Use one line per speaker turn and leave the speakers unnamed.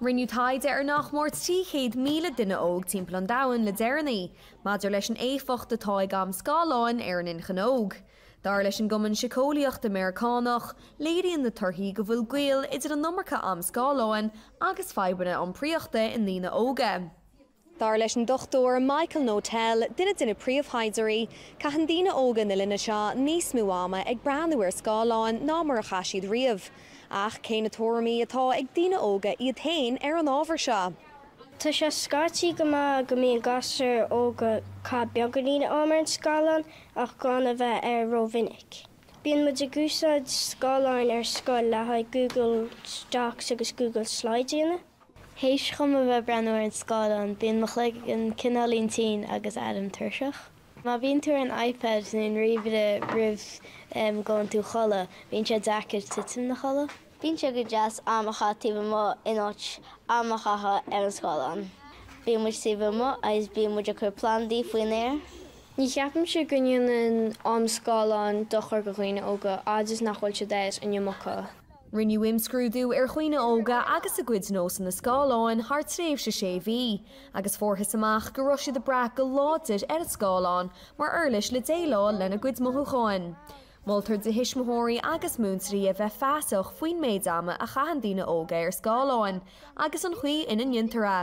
Rinneadh taighde ar nach mór 300,000 duine óg timpeall an domhain le deireanaí, maidir leis an éifeacht atá ag am scáileáin ar an inchinn óg. Dar leis an gCumann Síceolaíochta Meiriceánach, léiríonn na torthaí go bhfuil gaol idir an iomarca am scáileáin agus fadhbanna iompraíochta i ndaoine óga. Dar leis an Dr Michael Noetel, duine de na príomhthaighdeoirí, caitheann daoine óga na linne seo níos mó ama ag breathnú ar scáileáin ná mar a chaith siad riamh. Ach cé na tuairimí atá ag daoine óga iad féin ar an ábhar seo?
Tá sé scaití go maith go mbíonn gasúir óga ag caitheamh beagáinín am ar an scáileán ach gan a bheith air rómhinic. Bíonn muid ag úsáid scáileáin ar scoil le haghaidh Google Docs agus Google Slides a dhéanamh.
Théis dhom a bheith ag breathnú ar an scáileán, bíonn mo chloigeann cineáilín tinn agus airím tuirseach. Má bhíonn tú ar an iPad nó an ríomhaire roimh go ngabhann tú a chodladh, bíonn sé deacair titim 'na chodladh.
Bíonn sé go deas am a chaitheamh taobh amuigh in áit am a chaitheamh ar an scáileán. Bíonn muid taobh amuigh agus bíonn muid ag cur plandaí faoin aer.
Ní cheapaimse go ndéanann am scáileáin dochar go dhaoine óga, fhad is nach bhfuil siad air an iomarca.
Rinneadh imscrúdú ar dhaoine óga agus a gcuid nósanna scáileáin thar tréimhse sé mhí, agus fuarthas amach go raibh siad ag brath go láidir ar an scáileán mar uirlis le déileáil lena gcuid mothúcháin. Moltar do thuismitheoirí agus múinteoirí a bheith feasach faoin méid ama a chaitheann daoine óga ar scáileáin agus an chaoi ina ndéantar é.